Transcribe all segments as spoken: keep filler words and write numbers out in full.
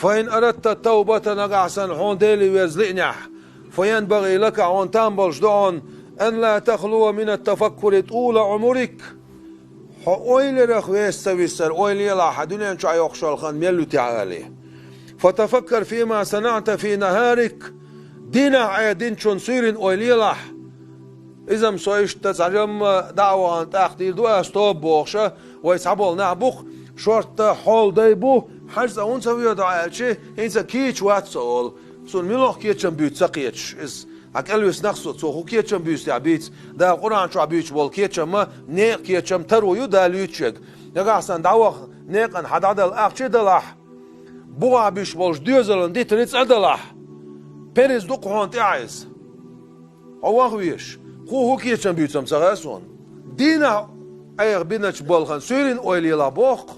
فإن أردت التوبة, нагахь санна хьуна Деле верза лиънехь, فينبغي لك, хьуна там болуш ду хьуна, أن لا تخلو من التفكر طول عمرك. Хьо ойларах веса ца висар, ойла елахь, хьан дуьнен чохь йоккхуш йолу хан мел ю техьа алий. فتفكر فيما صنعت في نهارك. Дийнахь Ӏе динчун суьйрина ойла елахь. Иза-м со иштта цхьа жамма дӀа а вахана тӀаккха дийр ду ас тоба бохуша, вай цхьаболу нах бу-кх, шортта хьолдай бу, хьажа цкъа хӀунда ца воьду аьлчи, хӀинца кийча вац со олу. Суна милох кечам буьйцу ца кхеташ иза. Хьан кӀелвиснах со, цо хӀун кечам буьйцу тӀехь бийца? Дала Къуръан чохь буьйцуш болу кечамма, некъа кечам таро ю Дала юьйцуш ерг. Нагахь санна дӀаваха некъан хьан дӀадала ахча далахь, бухахь буьсуш болчу доьзалан дитаре цӀа далахь, перез ду-кх хьуна тӀехь иза. Хьо ваха везаш, кху хӀун кечам буьйцу-м ца хаьа суна. Дийнахь Ӏеха биначу балхана суьйрина ойла елахь боху-кх.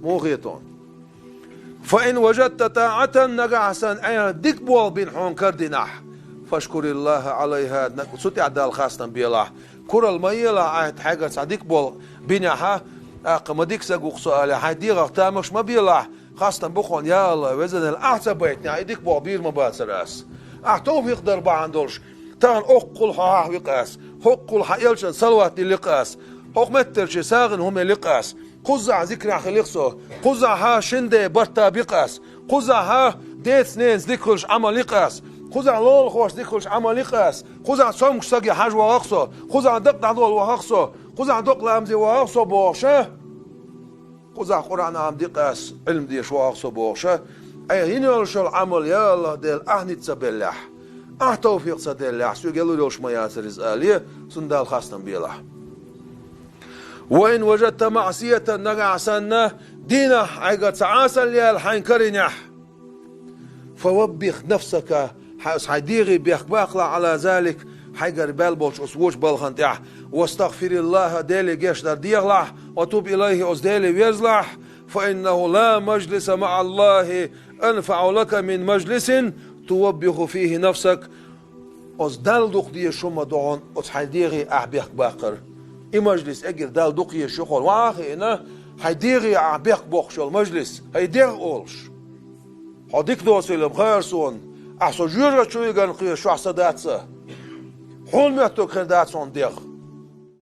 Муха хетон. فإن وجدت طاعة, нагахь санна Ӏеха дика болх бина хьуна карадинехь, فاشكر الله عليها, наг-, цу тӀехь Далла хастам белахь. Куралла ма елахь, ахьа хьайгара цхьа дика болх бинехьа, тӀаккха ма дика стаг ву-кх со алий, хьайн дегӀах тамаш ма белахь, хастам бу хьуна, я АллахӀ, Веза Дела, ахь ца байтинехь, и дика болх бийр ма бацара ас. Ахь тавфикъ дар бахьана долуш, тахана оккхул хьо хьахь ви-кх ас, хӀоккхул хьан элчан салават дили-кх ас, хӀокху меттарчий сагӀина хӀума ели-кх ас, кхузахь зикрахь хили-кх со, кхузахь шина ден барта би-кх ас, кхузахь деца-ненаца дика хуьлуш Ӏамал и-кх ас, кхузахь лулахошца дика хуьлуш Ӏамал и-кх ас, кхузахь цомгуш стаге хьажа вахара-кх со, кхузахь дакъа дӀадолла вахара-кх со, кхузахь докъа ламазе вахара-кх со бохуша, кхузахь Къуръан Ӏамади-кх ас, Ӏилма деша вахара-кх со бохуша, Ӏеха йина йолуш йолу Ӏамал, я АллахӀ Дела, ахь ницкъ ца беллехь, ахь тавфикъ ца деллехь, соьга лур йолуш ма яцара иза алий, цунна Далла хастам белахь. وإن وجدت معصية, нагахь санна дийнахь Ӏайгара цхьа Ӏасалла яьлла хьайна карийнехь, فوبخ نفسك, хьайн, хьайн дегӀе бехк баккхалахь على ذلك, хьайгара баьлла болчу оцу вочу балхана тӀехь, واستغفر الله, Деле гечдар дехалахь, وتب إليه, оцу Деле верзалахь, فإنه لا مجلس مع الله أنفع لك من مجلس توبخ فيه نفسك. Оцу Далла дукха дезаш хӀума ду хьуна оцу хьайн дегӀе ахь бехк баккхар. И мажлис эггара Далла дукха езаш ю хьуна. Ван а хиъна, хьайн дегӀе ахь бехк боккхуш йолу мажлис, хьайн дегӀ олуш. Хьо дика доцийла-м хаьара суна, ахь со жоьжахати чу вигна кхеташ чохь сан дац сан. Хьуна моьттург хир дац хьуна дегӀ.